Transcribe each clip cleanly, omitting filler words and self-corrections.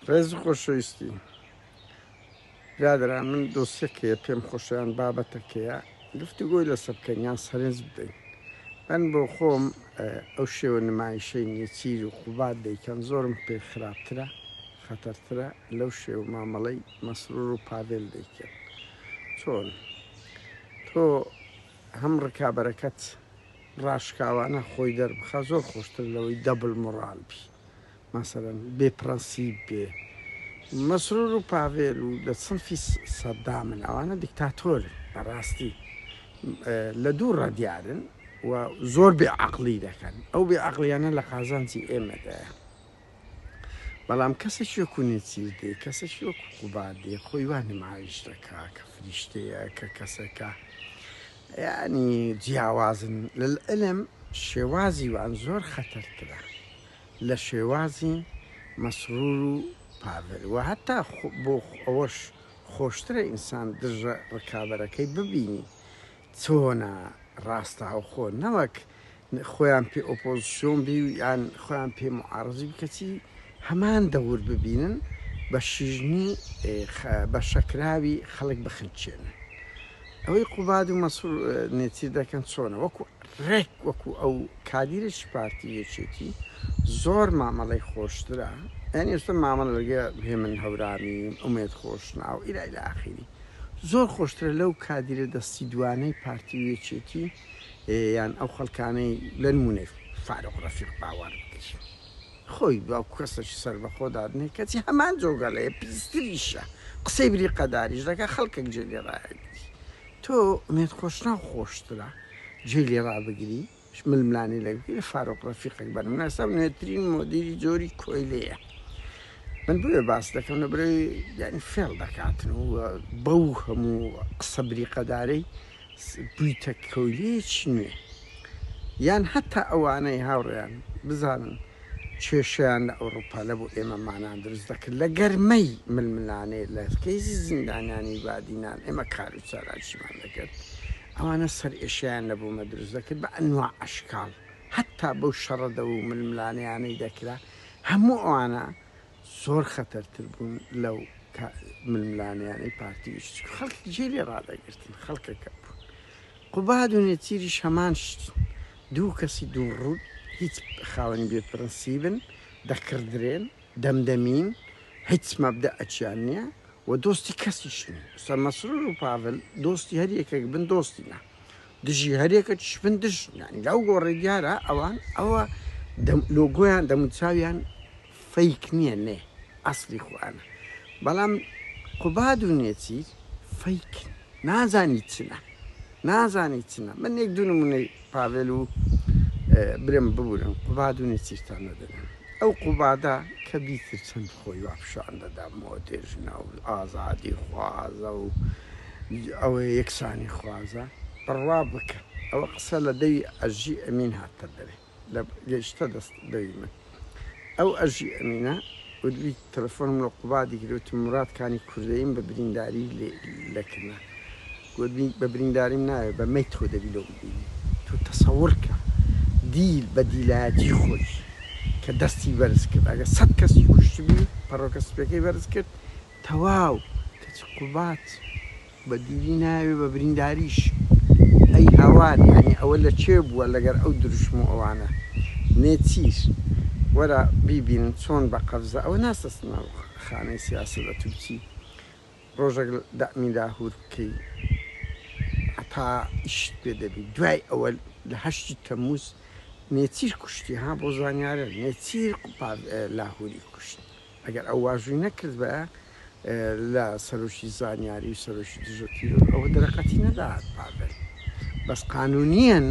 ڕێز و خۆشەویستی برادەران من دۆسیەکەیە پێم خۆشە یان بابەتەکەیە گفتوگۆی لەسەر بکەین یان سەرنج بدەین من بۆ خۆم ئەو شێوە نمایشەی نێچیر و قوباد دەیکەن زۆرم پێ خراپترە خەتەرترە لەو شێوە مامەڵەی مەسرور و پاڤێل دەیکەن چۆن تۆ هەم ڕکابەرەکەت ڕاشکاوانە خۆی دەربخا زۆر خۆشتر لەوەی دەبل مۆڕال بی مەسەلەن بێ پرەنسیپ بێ. مەسرور و پاڤێل و لە سنفی سەدامن ئەوانە دیکتاتۆرن بەڕاستی لە دوو ڕا دیارن و زۆر بێ عەقڵی دەکەن ئەو بێ عەقڵیانە لە قازانجی ئێمەدایە بەڵام کەسێکی وەکو نێچیر دێ کەسێکی وەکو قوباد دێ خۆی وا نمایش دەکا کە فریشتەیە کە کەسێکە یعنی جیاوازن للعلم شێوازی وان زۆر خەتەرترە لە شێوازی مەسرور و پاڤێل و هەتا بۆ ئەوەش خۆشترە ئینسان دژە ڕکابەرەکەی ببینی چۆنە ڕاستاوخۆ نەوەک خۆیان پێ ئۆپۆزسیۆن بی و یان خۆیان پێ معارزی بی کەچی هەمان دەور ببینن بە شیژنی بە شەکراوی خەڵک بخنچێنن ئەوەی قوباد و مەسرور نێچیر دەکەن چۆنە وەکو ڕێک وەکو ئەو کادیرێکی پارتی و یەکێتی زۆر مامەڵەی خۆشترە یانی ئێستا مامەڵە لەگە هێمن هەورامی ئومێد خۆشناو ئیلا ئیلا ئاخیری زۆر خۆشترە لەو کادیرە دەستی دوانەی پارتی و یەکێتی یان ئەو خەڵکانەی لە نمونەی فاروق ڕەفیق باوەڕ بگری خۆی وەکو کەسێکی سەربەخۆ دادنێ کەچی هەمان جۆگەڵەیە پیستریشە قسەی بریقەداریش دەکا خەڵکێک جێ لێ ڕایەگری تۆ ئومێد خۆشناو خۆشترە جێی لێ ڕابگری ململانێ لەگەڵ بکەی لە فاروق ڕەفیقێک بە نمونە ئێستا نوێترین مۆدیلی جۆری کۆیلەیە من بۆیە باس دەکەم لە برای یعنی فێڵ دەکاتن و بەو هەموو قسە بریقەدارەی بوویتە کۆیلەیەکی نوێ یان هەتا ئەوانەی هاوڕێیان بزانن کێشەیان لە ئەوڕوپا لە بۆ ئێمە مانان دروست دەکرد لە گەرمەی ململانێ لە کەیسی زیندانیانی بادینان ئێمە کار و چالاکیمان دەکرد ئەوانە سەرئێشەیان لە بۆ مە دروست دەکرد بە ئەنواع ئەشکاڵ هەتا بەو شەڕەدەو و ململانێیانەی دەکرا هەموو ئەوانە زۆر خەتەرتر بوون لەو ململانێیانەی پارتی و یەکێتی خەڵک جێی لێ ڕادەگرتن خەڵکەکە بوون قوباد و نێچیریش هەمان شتن دوو کەسی دووڕوو هیچ خاوەنی بێ پرنسیبن دەکڕدرێن دەمدەمین هیچ مەبدەئەکیان نییە و دۆستی کەسیش نین ئێستا مەسرور و پاڤل دۆستی هەر یەکێک بن دۆستی نا دژی هەر یەکێکیش بن دژ یانی لەو گۆڕی دیارە ئەوان ئەوە لۆگۆیان دەموچاویان فەیک نییە نێ ئەسلی خۆیانە بەڵام قوباد و نێچیر فەیکن نازانی چنە نازانی چنە من یەک دوو نمونەی پاڤێل و برێم ببورن قوباد و نێچیرتان نەدەنێم ئەو قوبادە کە بیتر چەند خۆی وا پیشان دەدا مۆدێرنە و ئازادی خوازە و ئەوە یەکسانی خوازە بڕوا بکە ئەوە قسە لە دەوی ئەژی ئەمین هاتە دەرێ لە گەیشتە دەست دەوی من ئەو ئەژی ئەمینە وتبی تەلەفۆنم لە قوبادی کرد وتم موراد کانی کوردەیم بە برینداری لەکنە گوتبی بە برینداریم ناوێ بە مەیت خۆ دەبی لۆم بینی تۆ تەسەور کە دیل بە دیلایەتی خۆی کە دەستی بەرز کرد ئەگە سەت کەسی کوشتبی پەڕۆکە سپیەکەی بەرز کرد تەواو کەچی قوباد بە دیلی ناوێ بە برینداریش ئەی هاوار یانی ئەوە لە کێ بووە لەگەر ئەو دروشم و ئەوانە نێچیر وەرە بیبینن چۆن بە قەفزە ئەوە ناسەسنە ناو خانەی سیاسەت ئەتوو بچی ڕۆژەک دەعمی لاهور بکەی هەتا ئیشت پێ دەبی دوای ئەوە لە هەشتی تەموز نێچیر کوشتی ها بۆ زانیارە نێچیر لاهوری کوشت ئەگەر ئەو واژووی نەکردبایە لە سەرۆکی زانیاری و سەرۆکی دژە تیرۆر ئەوە دەرەقەتی نەدەهات پاڤێل بەس قانونیەن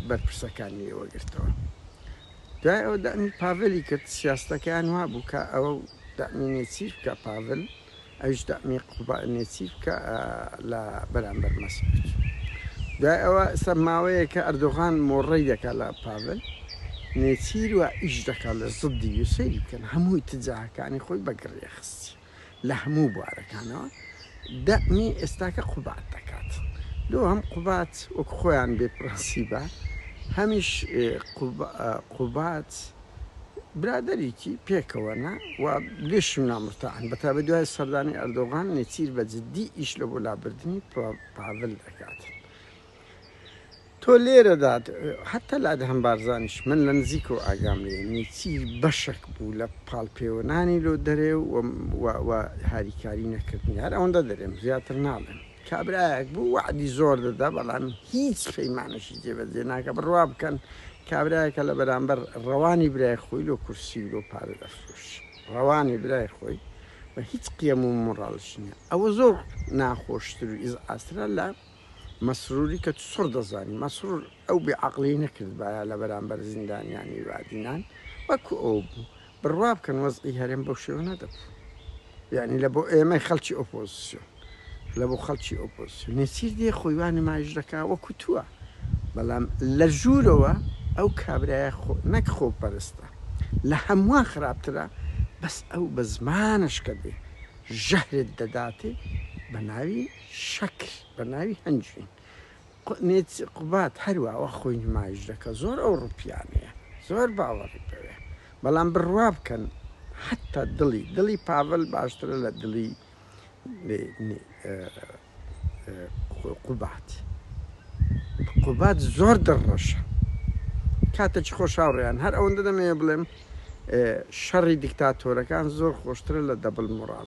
بەرپرسەکانی لێ وەگرتەوە دوای ئەوە دەعمی پاڤێلی کرد سیاستەکەیان وابوو کە ئەوە دەعمی نێچیر بکە پاڤل ئەویش دەعمی قوبا نێچیر بکە لە بەرامبەر مەسعود. دوای ئەوە ئێستا ماوەیەکە ئەردۆغان مۆڕەی دەکا لە پاڤل نێچیر و ئیش دەکا لە زدی و سەیری بکەن هەموو ئیتجاهەکانی خۆی بە گڕێ خستی لە هەموو بوارەکانەوە دەعمی ئێستاکە قوباد دەکات. لۆ هەم قوباد وەک خۆیان بێ پرەنسیبە هەمیش قوباد. برادەریکی پێکەوەنە و لێشم نامرتاحن بەتایبەت دوای سەردانی ئەردۆغان نێچیر بە جدی ئیش لە بۆ لابردنی پاڤل دەکات. تۆ لێرەدا حەتا لە ئەدهەم بارزانیش من لە نزیکەوە ئاگام لێیە نێچیر بەشەک بوو لە پاڵپێوەنانی لۆ دەرێ و و هاریکاری نەکردنی هەر ئەوەندە دەرێم زیاتر ناڵێم کابرایەک بوو وەعدی زۆر دەدا بەڵام هیچ پەیمانەشی جێبەجێ ناکە بڕوا بکەن کابرایەکە لە بەرامبەر ڕەوانی برای خۆی لۆ کورسی و لۆ پارە دەفرۆشی ڕەوانی برای خۆی و هیچ قیەم و مۆڕاڵش نییە ئەوە زۆر ناخۆشتر و ئیزعاجترە لە مەسروری کە چڕ دەزانی مەسرور ئەو بێ عەقڵی نەکردبایە لە بەرامبەر زیندانیانی بادینان وەکو ئەو بوو بڕوا بکەن وەزعی هەرێم بەو شێوە نەدەبوو یعنی لە بۆ ئێمەی خەڵکی ئۆپۆزیسیۆن لە بۆ خەڵکی ئۆپۆزیسیۆن نێچیر دێ خۆی وا نمایش دەکا وەکو تووە بەڵام لە ژوورەوە ئەو کابرایە خۆ نەک خۆپەرستە لە هەمووان خراپترە بەس ئەو بە زمانش کە دێ ژەهرت دەداتێ بە ناوی شەکر بە ناوی هەنجوین قوباد هەروا وا خۆی نمایش دەکا زۆر ئەوڕوپیانەیە زۆر باوەڕی پێوێ بەڵام بڕوا بکەن حتا دڵی دڵی پاڤل باشترە لە دڵی قوباد قوباد زۆر دڕڕەشە کاتێکی خۆش هاوڕێیان هەر ئەوەندە دەمەوێ بڵێم شەڕی دیکتاتۆرەکان زۆر خۆشترە لە دەبل مۆڕاڵ.